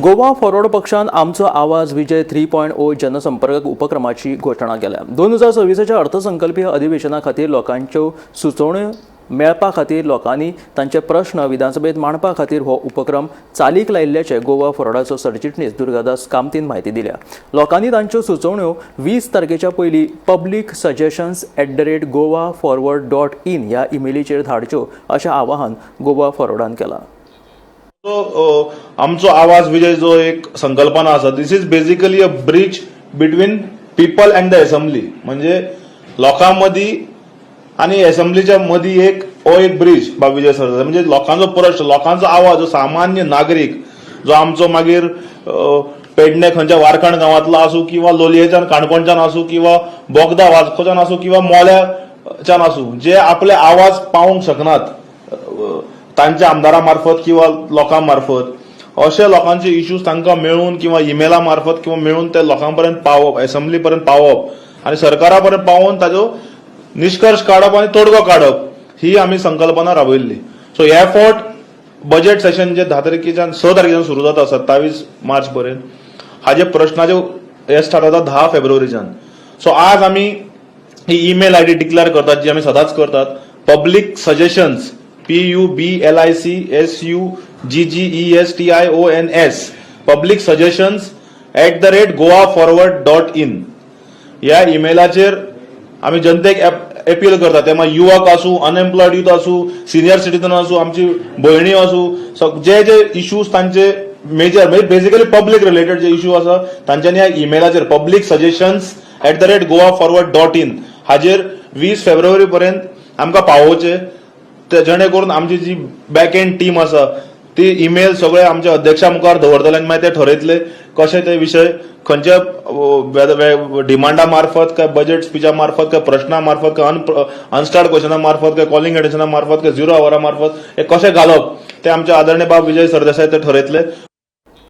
Goa forward पक्षान आमचो आवाज विजय 3.0 जनसंपर्क उपक्रमाची घोशणा केल्या. 2026च्या अर्थसंकल्पीय अधिवेशना खातीर लोकांच्यो सुचोवण्यो मेळपा खातीर, लोकांनी तांचे प्रश्न विधानसभेत मांडपा खातीर हो उपक्रम चालीक लायिल्ल्याचे गोवा फॉरवर्डाचो सरचिटणीस दुर्गादास कामतीन म्हायती दिल्या. लोकांनी तांच्यो सुचोवण्यो 20 तारखेच्या पयलीं publicsuggestions@goaforward.in ह्या इमेलीचेर धाडच्यो अशें आवाहन गोवा फॉरवर्डान केलां. तो आमचो आवाज विजय जो एक संकल्पना आसा, this is basically a bridge between people and the assembly. म्हणजे लोकां मदीं आनी असेंब्लीच्या मदीं एक हो एक ब्रिज बाब विजय सरदेसाय. म्हणजे लोकांचो प्रश्न, लोकांचो आवाज, जो सामान्य नागरीक, जो आमचो मागीर पेडणे खंयच्या वारखंड गांवांतलो आसूं किंवा लोलयेच्यान, काणकोणच्यान आसूं किंवा बोगदा वास्कोच्यान आसूं किंवा मोल्याच्यान आसूं, जे आपले आवाज पावोवंक शकनात तांच्या आमदारा मार्फत किंवा लोकां मार्फत, अशे लोकांचे इश्यूज तांकां मेळून किंवा इमेला मार्फत किंवा मेळून ते लोकां पर्यंत पावप, असेंब्ली पर्यंत पावप आनी सरकारा पर्यंत पावोवन ताजो निश्कर्श काडप आनी तोडगो काडप, ही आमी संकल्पना राबयल्ली. सो हे फावट बजेट सेशन जे 10 तारखेच्यान, 6 तारखेच्यान सुरू जाता 27 मार्च पर्यंत, हाजे प्रश्नाचे हे स्टार्ट जाता 10 फेब्रुवारीच्यान. सो आज आमी ही ईमेल आयडी डिक्लेअर करतात, जी आमी सदांच करतात, public suggestions, publicsuggestions, publicsuggestions@goaforward.in. ह्या ईमेलाचेर आमी जनतेक अपील करतात. ते मागीर युवक आसूं, अनएम्प्लॉयड युथ आसूं, सिनियर सिटीजन आसूं, आमची भयणी आसूं, जे जे इश्यूज तांचे मेजर, म्हणजे बेसिकली पब्लीक रिलेटेड जे इश्यू आसा, तांच्यांनी ह्या ईमेलाचेर publicsuggestions@goaforward.in हाजेर 20 फेब्रुवारी पर्यंत आमकां पावोवचे, ते जेणे करून आमची जी बॅक एंड टीम आसा ती ईमेल सगळे आमच्या अध्यक्षा मुखार दवरतले आनी मागीर ते ठरयतले कशे ते विशय खंयच्या डिमांडा मार्फत, काय बजेट स्पिचा मार्फत, काय प्रश्ना मार्फत, काय अनस्टार्ड क्वेश्चना मार्फत, काय कॉलिंग अटेन्शना मार्फत, काय झिरो आवरा मार्फत हे कशें घालप, ते आमचे आदरणीय बाब विजय सरदेसाय ते ठरयतले.